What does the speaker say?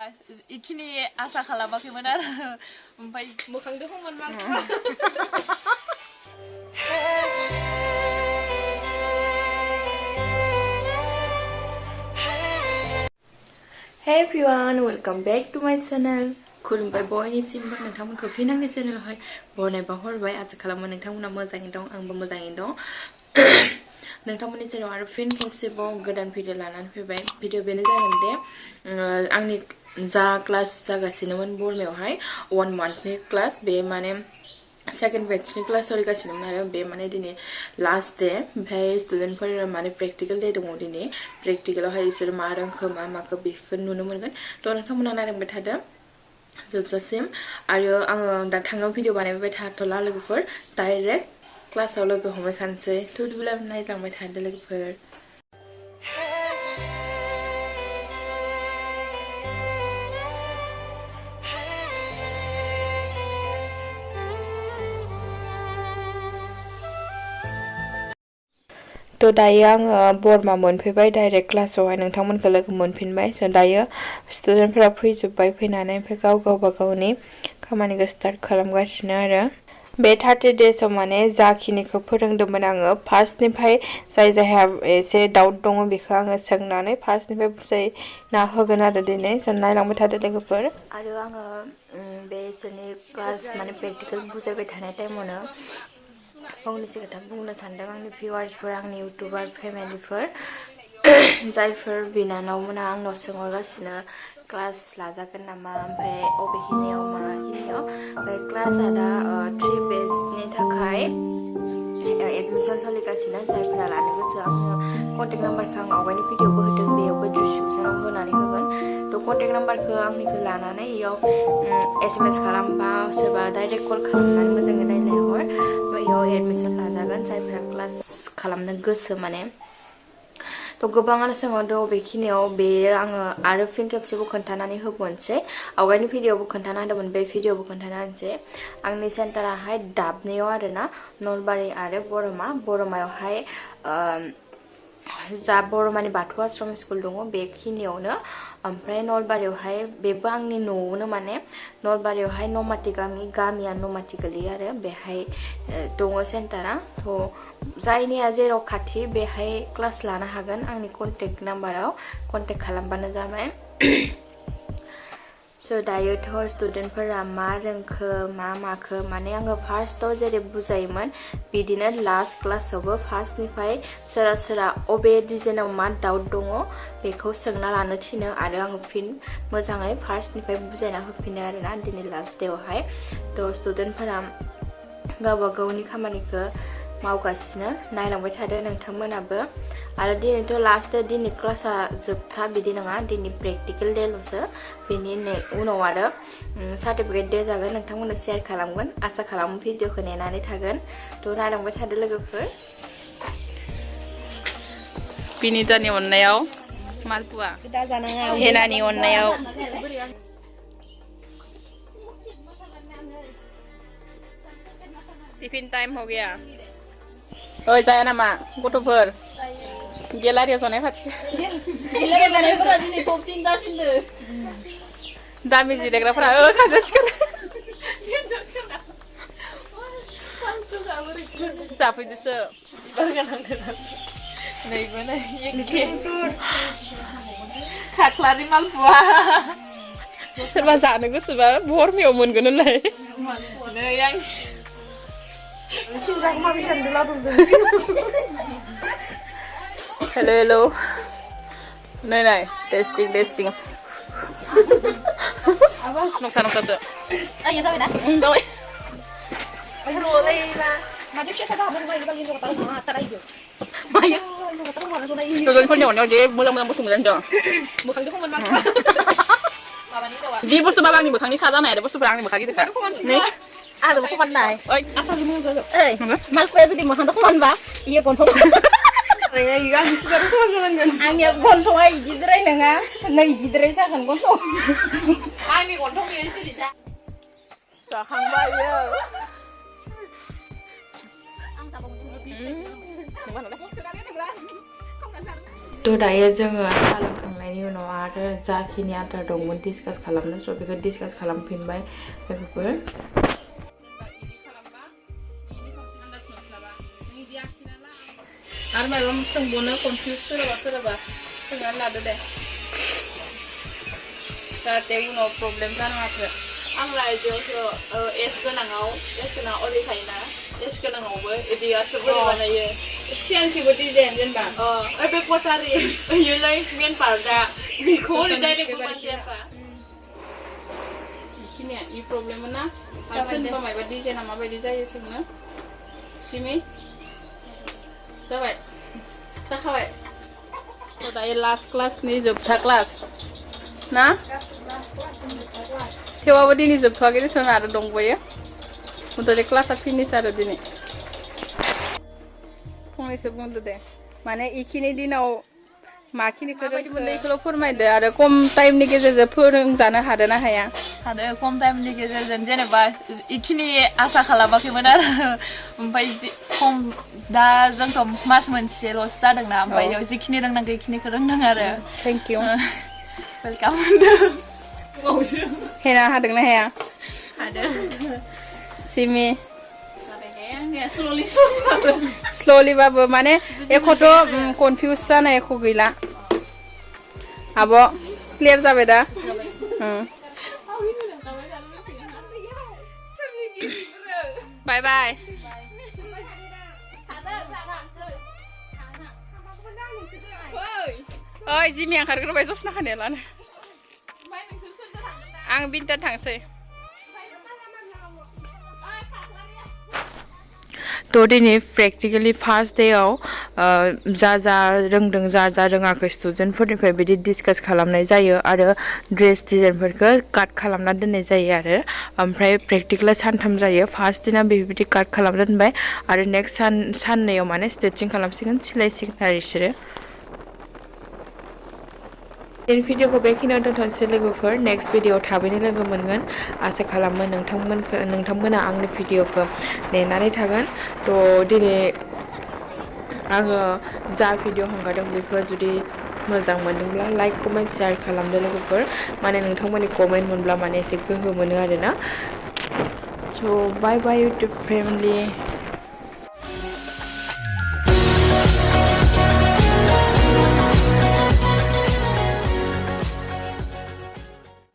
इखिनि आसा खालामाखैमोन आरो ओमफ्राय मोखांजों हमन मा Hey everyone, welcome back to my channel. खुलुमबाय boinisimbw नोंथांमोनखौ फिन आंनि चेनेलावहाय बरायबा हरबाय आसा खालामो नोंथांमोना मोजाङै दं आंबो मोजाङै दं नोंथांमोननि चेनेलाव आरो फिन खेबसेबाव गोदान भिडिअ लानानै फैबाय भिडिअ बेनो जागोन दे आंनि जा क्लास जागासिनोमोन बरमायावहाय 1 monthनि क्लास बे माने सेकेंड बैचनि क्लास सोलिगासिनोमोन आरो बे माने दिनै लास्ट डे ओमफ्राय स्टुडेन्टफोर माने प्रेक्टिकल डे दङ दिनै प्रेक्टिकलावहाय बिसोर मा रोंखो मा माखो बेखौ नुनो मोनगोन थ' नोंथांमोना नायलांबाय थादो जोबजासिम आरो आङो दा थांनायाव भिडिअ बानायबाय थाथ'ला लोगोफोर डाइरेक्ट क्लासाव लोगो हमहैखानोसै थ' बिदिब्ला नायलांबाय थादो लोगोफोर तो दायो आङो बरमा मोनफैबाय डाइरेक्ट क्लासावहाय नोंथांमोनखौ लोगो मोनफिनबाय स' दायो स्टुडेन्टफोरा फैजोब्बाय फैनानै ओमफ्राय गावबा गावनि खामानिखौ स्टार्ट खालामगासिनो आरो बे 30 days माने जाखिनिखौ फोरोंदोंमोन आङो फार्स्टनिफ्राय जायहा एसे डाउट दङ बेखौ आङो सोंनानै फार्स्टनिफ्राय बुजायना होगोन आरो दिनै स' नायलांबाय थादो लोगोफोर आरो आङो बे इसोरनि क्लास माने प्रेक्टिकेल बुजायबाय थानाय टाइमावनो फंनैसो खोथा बुंनो सानदों आंनि भिउवार्सफोर आंनि इउटुबार फेमिलिफोर जायफोर बिनानावमोना आंनाव सोंहरगासिनो क्लास लाजागोन नामा ओमफ्राय अबेखिनियाव माखिनियाव ओमफ्राय क्लासआ दा 3 batchनि थाखाय एडमिसन सोलिगासिनो जायफोरा लानो गोसो आङो कन्टेक्ट नाम्बारखौ आं आवगायनि भिडिअबो होदों बेयावबो डिसक्रिपसनाव होनानै होगोन थ' कन्टेक्ट नाम्बारखौ आंनिखौ लानानै इयाव SMS खालामबा सोरबा डाइरेक्ट कल खालामनानै मोजाङै रायज्लायहर बेयाव एडमिसन लाजागोन जायफोरा क्लास खालामनो गोसो माने थ' गोबाङानो सोंहरदों बेखिनियाव बेयो आङो आरो फिन खेबसेबो खोन्थानानै होबावनोसै आवगायनि भिडिअबो खोन्थाना होदोंमोन बे भिडिअबो खोन्थाना होनोसै आंनि सेन्टाराहाय दाबनैयाव आरोना नलबारि आरो बरमायावहाय जा बरमानि बाथौ आश्रम स्कुल दङ बेखिनियावनो ओमफ्राय नलबारियावहाय बेबो आंनि न'आवनो माने नलबारियावहाय नमाथि गामिया नमाथि गोलैयो आरो बेहाय दङ सेन्टारा थ' जायनिया जेराव खाथि बेहाय क्लास लानो हागोन आंनि कन्टेक्ट नाम्बाराव कन्टेक्ट खालामबानो जाबाय स' दायोथ' स्टुडेन्टफोरा मा रोंखो मा माखो माने आङो फार्स्टआव जेरै बुजायोमोन बिदिनो लास्ट क्लासावबो फार्स्टनिफ्राय सोरबा अबे डिजाइनाव मा डाउट दङ बेखौ सोंना लानो थिनो आरो आङो फिन मोजाङै फार्स्टनिफ्राय बुजायना होफिनो आरोना दिनै लास्ट डेआवहाय थ' स्टुडेन्टफोरा गावबा गावनि खामानिखौ मावगासिनो नायलांबाय थादो नोंथांमोनाबो आरो दिनैथ' लास्ट दिनै क्लासा जोबथा बिदि नङा दिनै प्रेक्टिकेल डेल'सो बेनि उनाव आरो सार्टिफिकेट डे जागोन नोंथांमोननो शेयार खालामगोन आसा खालामो भिडिअखौ नेनानै थागोन थ' नायलांबाय थादो लोगोफोर बिनितानि अननायाव मालपुवा हेनानि अननायाव टिफिन टाइम हो गया ओइ जाया नामा गथ'फोर गेलारियाव जनाय खाथि दामि जिरायग्राफोरा खाजासिगोन जाफैदोसो नैबो नै खाख्लारि मालपुवा सोरबा जानो गोसोबा बरमायाव मोनगोन होनलाय नै आं हेलो नाय टेस्टिं नंखासो iya sabi na जाबाय macam siapa dah berbuat kita lihat tahu mana tarai dia माया स्टुडेन्टफोरनि अननायाव जे मोजां बुस्थु मोनजादों जों bukan itu mana जि बुस्थु बाबा आंनि मोखांनि सा जानाय आरो बुस्थुफोरा आंनि मोखां गिदिरखा ada bukan mana ओइ आसार जों जाजोब malku ya sudah makan tuh kawan ba iya kontong ya iya baru tuh jalan angin kontong aja jiderai nengah nai jiderai sah kan kontong angin kontong ya sudah जाखांबाय थ' दायो जोङो साहा लोंखांनायनि उनाव आरो जाखिनि आद्रा दंमोन डिसकास खालामनो स' बेखौ डिसकास खालामफिनबाय लोगोफोर आरो माबा सोंबावनो कनफिउस सोरबा सोंनानै लादो दे जाहाथे उनाव प्रब्लेम जानाङाथो आं रायजोआवसो एस गोनाङाव ओरै थायोना एस गोनाङावबो इदियासो बोरै बानायो सिगांथिंबो डिजाइन जेनेबा बे कटारि इयोलाय मेन पार्टआ बेखौ डाइरेक्ट मानसियाबा बेखिनिया इ प्रब्लेम ना आरो सोरनिबा माबा डिजाइना माबायदि जायो सोंनो सिमि जाबाय जाखाबाय थ' दायो लास्ट क्लासनि जोबथा क्लास ना थेवबाबो दिनै जोबथ'वाखै देसन आरो दंबायो मुथते क्लासा फिनिश आरो दिनै फंनैसो बुंदो दे माने इखिनि दिनाव माखिनिखौ रोंखो इखौल' फोरमायदो आरो खम टाइमनि गेजेरजों फोरोंजानो हादों ना हाया हादों खम टाइमनि गेजेरजों जेनेबा इखिनि आसा खालामाखैमोन आरो ओमफ्राय खम दा जोंथ' मास मोनसेल'सो जादोंना ओमफ्राय बेयाव जिखिनि रोंनांगौ इखिनिखौ रोंदों आरो थेंक इउ वेलकाम हेना हादोंना हाया हादों सिमि स्ल'लिबाबो माने एख'थ' कनफिउस जानाय एख' गैला आब' क्लियार जाबाय दा बाय बाय ओइ जिमि ओंखारग्रोबाय जसना खानाया लानो आं बिन्टा थांसै थ' दिनै प्रेक्टिकेलि फार्स्ट डेआव जा रोंदों जा रोङाखै स्टुडेन्टफोरनिफ्राय बिदि डिसकास खालामनाय जायो आरो ड्रेस डिजाइनफोरखौ काट खालामना दोननाय जायो आरो ओमफ्राय प्रेक्टिकेला सानथाम जायो फार्स्ट दिना बेबायदि काट खालामना दोनबाय आरो नेक्स्ट साननैयाव माने स्टिचिं खालामसिगोन सिलायसिगोन आरो बिसोरो दिनै भिडिअखौ बेखिनियाव दोनथ'नोसै लोगोफोर नेक्स्ट भिडिअआव थाबैनो लोगो मोनगोन आसा खालामो नोंथांमोना आंनि भिडिअखौ नेनानै थागोन थ' दिनै आङो जा भिडिअ हगारदों बेखौ जुदि मोजां मोनदोंब्ला लाइक कमेन्ट शेयार खालामदो लोगोफोर माने नोंथांमोननि कमेन्ट मोनब्ला माने एसे गोहो मोनो आरोना स' बाय बाय इउटुब फेमिलि